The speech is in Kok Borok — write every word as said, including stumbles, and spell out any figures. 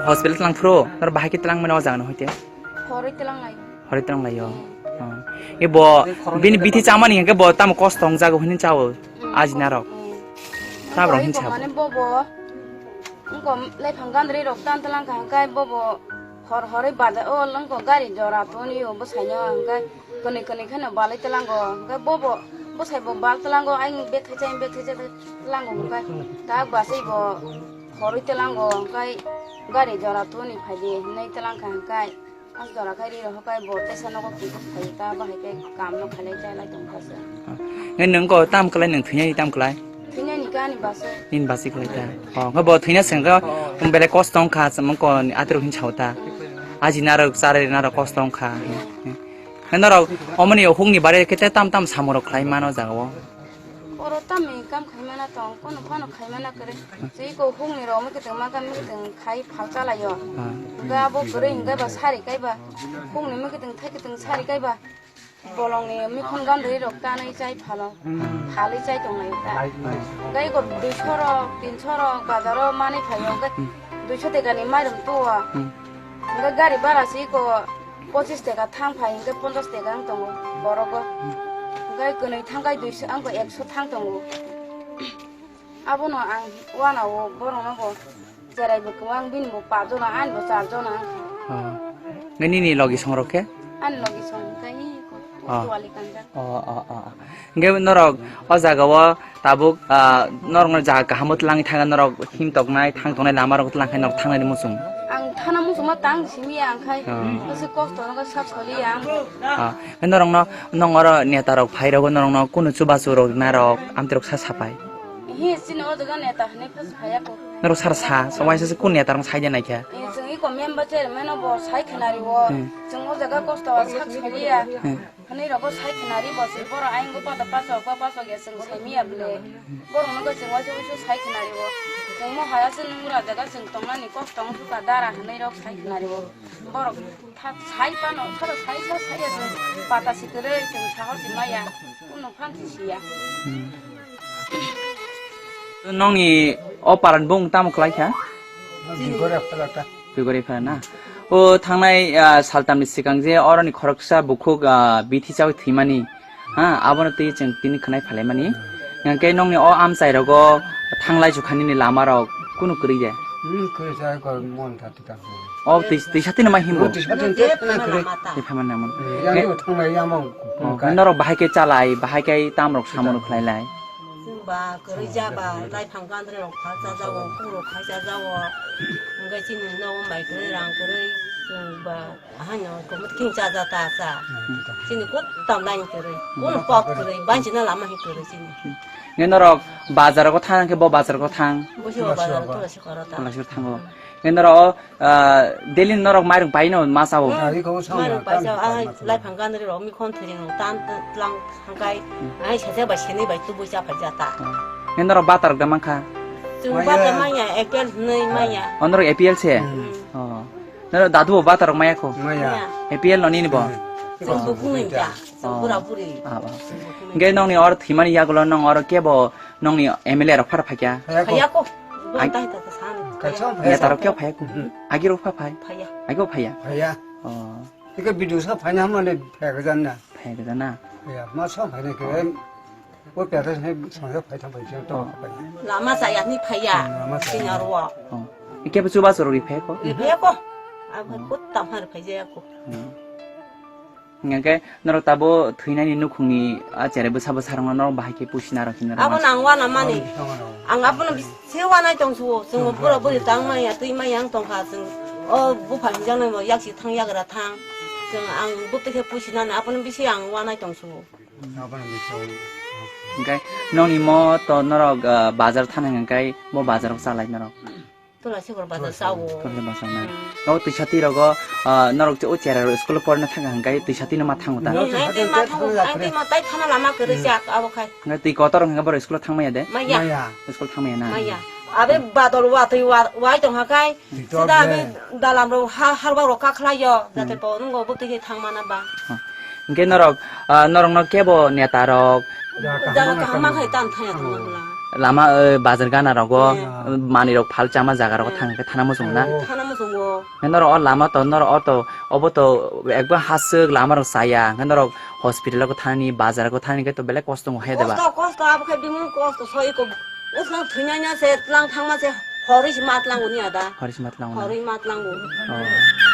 Hospital tlang phuru, nor bahai khe tlang mano o jaga no hoite. Horoi tlang lai. Horoi tlang lai yo. Hmm. Hmm. E bo bini bithi chamani hingke bo tamo kosto wng jago hini chawo. Hmm. Ajina rok. Hmm. Tabro hin chawo. Mane bo bo. Wngko lephang gandri rok tan tlang kha hingkai bo bo hor horoi bada o wngko gari jora toni o bo saino hingkai. Kwnwi kwnwi kheno balwi tlango, hwnkhe bobo bwsai bo bal tlango, ayang bek thaisa, ayang bek thaisa tlango, hwnkhe tak basai bo khorwi tlango, hwnkhe gari jora tuni phaidi hinwi tlang kha, hwnkhe ang jora khai ri rw khe bo teisa nogo twi phai ta, bahai khe kam no khailai chai lai tong kha se. Nge nwng ko tam kwlai, nwng thwinani tam kwlai? Thwinani kani basai. Nini basai kwlai ta. O, hwnkhe bo thwina se hwnkhe belai kosto wng kha, chwng ko atwrwk hin sao ta. Aji narwk, chari narwk kosto wng kha. Norok omoni hukni bare khe tam tam samung rok khlai mano jaga o. Oro tamni kam khai mana tong, kono phano khai mana kwrwi. Tei ko hukni rok mwkhwtwng ma kam mwkhwtwng khai phal chalaio. Ah. Hwnkhe abo kwrwi hwnkhe ba sari kaiba. Hukni mwkhwtwng thaikwtwng sari kaiba. Bolongni mikhon gandri rok tanwi chai phalo. Phalwi chai tonglai ta. Hwnkhe ko duiso rok, tinso rok bazaro manwi phaio. Hwnkhe duiso tekani mairum tuo. Hwnkhe gari bara si ko pochis teka thang phai hwnkhe ponchas teka wng tongo borogo. Hwnkhe kwnwi thang khai duiso, ang bo ekso thang tongo. Abono ang uanao borokno bo cherai bo kwbang, bini bo pachjona, ani bo charjona wngkha. Ah. Nini logi songrok khe? Ani logi song hwnkhe hi ko, ah, tuwali kanjak. Oh, oh, oh, oh. Hwnkhe norok o jaga o tabuk, ah, norokno jaga kaham o twlangwi thangkhe norok him toknai, thang tongnai lama rok twlang khe norok thangnani muchung? Ang thana muchungma tang simi ya, ang khai, oh, bwswk kosto no sak soli ya ang. Ah, norokno, nong oro neta rok phai rogo norokno kunu chubachu rok rwna rok amtwi rok sa sapai? Hi, chini o jaga neta hinwi phas phaiya ko. Norok sar sa, sa waisa se kun neta rok saide naikha? Eh, chwng iko member chairman no bo sai khwnari o. Hmm. Chwng o jaga kosto sak soli ya. Hmm. Hwnwi rogo sai khwnari bo se, borok ayang go pata pasok, pa pasok ya chwng sai miya ble. Borok no go chwng waisa waisa sai khwnari o. Chwng mo haya se nung ura jaga chwng tongnani kosto wng suka dara hwnwi rok sai khwnari o. Borok tha-, sai pano, khoro sai sa sai ya chwng pata si kwrwi chwng saho si maya. Kuno phan si siya. Hmm. Nongni o paran bung tamo kwlai kha? Bigore phalata. Bigore phalana. O thangnai, ah, saltamni swkang je oroni khoroksa bukhuk, ah, bithi chawi thwimani. Ha, abono twi chwng tini khwnai phalaimani. Hwnkhe nongni o amchai rogo thanglai jukha nini lama rok kunu kwrwi de? Hmm, kwrwi sa ko mon thati ta. O twi, twi sati no ma himbo? Twi sati no ma kwrwi. Twi phaimani naman. Yang yo thanglai yang mo. O, norok bahai khe chalai, bahai khe tam rok samung rok khlai lai. Chwng ba kwrwi ja ba, lai phang gandri rok phal cha jago, kung rok khai cha jago. Hwnkhe chini nogo mai kwrwi, rang kwrwi, chwng ba haino komot king cha ja ta cha. Chini kut tam line kwrwi, kun pok kwrwi, banchi na lama hi kwrwi chini. Nge norok bazar ko thang khe bo bazar ko thang? Bo si bazar to si koro ta. Thango. Nge norok Ah, daily norok mairung paino ma sao? Ah, iko sao. Mairung paisa, ah, lai phang gandri rok mi khon thiri rok tan tlang hangkai. Hmm. Ai saja bai sini bai tu buja pai jata. Hmm. Nge norok batar da mankha? Chwng batar manya, A P L nei manya. Oh, norok A P L se? Hmm. Oh. Norok dadu bo batar rok maya kho? Maya. A P L no nini bo? Hmm. Chwng bukung nja. Chwng bura buri. Ah, ah. Hingke nongni or thimani yagulo nong or kebo nongni M L A rok phar phaikya? Phaiya ko. Ai- Bo tai ta ta san. Kaisa phaiya. Neta rok kebo phaiya ko? Mhm. Agi rok pha phai? Phaiya. Agi bo phaiya? Phaiya. Oh. Ike video sa phaina hamani phaiya gajana. Phaiya gajana. Ya, ma sa phaina ke. O pera sai sa phai tham phai jang to phai. Lama saya ni phaiya. Hmm, lama saya. Sini arwa. Oh. Ike bu chuba choro ri phai ko? Ri phaiya ko. Abo kut tam har phaiya ko. Hmm. Hingke norok tabo thwinani nukhungni a cherai bwsa bwsarokno norok bahai khe pusi narwk hinwi rwma. Abo nang uanamani. Ang abono bisi uanai tongsuo. Chwng bura buri tang maya, twi maya wng tongkha. Chwng o bupha hwnjaknai bo yaksi thang yagra thang. Chwng ang bwtwi khe pusinani abono bisi ang uanai tongsuo. Hingke nongni mo to norok, ah, bazar thana hingke bo bazar o chalai norok. Tula sikor bazar sao. Tula bazar na. Hmm. O twi sati rogo, ah, norok o chera ro school porna thang hingkai twi sati no ma thango ta. Hmm, ang twi ma thango, ang twi ma tai thana lama kwrwi jak abo khai. Hingkai twi kotor hingka boro school thang maya de? Maya. Maya. School thang maya na? Maya. Abe badol wa twi wa, wai tong hakai. Sida abe dalam ro ha, harbak ro kakhlai yo. Jate po nungo bo twi thang mana ba. Hingke norok, ah, norokno kebo neta rok? Jaga kaham ma khai tam thaya tongma bwla. Lama, eh, bazar gana rogo, eh, manwi rok phal chama jaga rogo thang khe thana muchung na. Thana muchungo. Hwnkhe norok o lama to, norok o to, obo to ekbar haswk lama rok chaya. Hwnkhe norok hospital o thani, bazar o thani khe to belai kosto wng hai da ba? Kosto, kosto, abo khe bimu kosto soi ko. Usang thwinanya se tlang thangma se horwi se matlang uni ada. Horwi se matlang uni. Horwi matlang uni. Oh.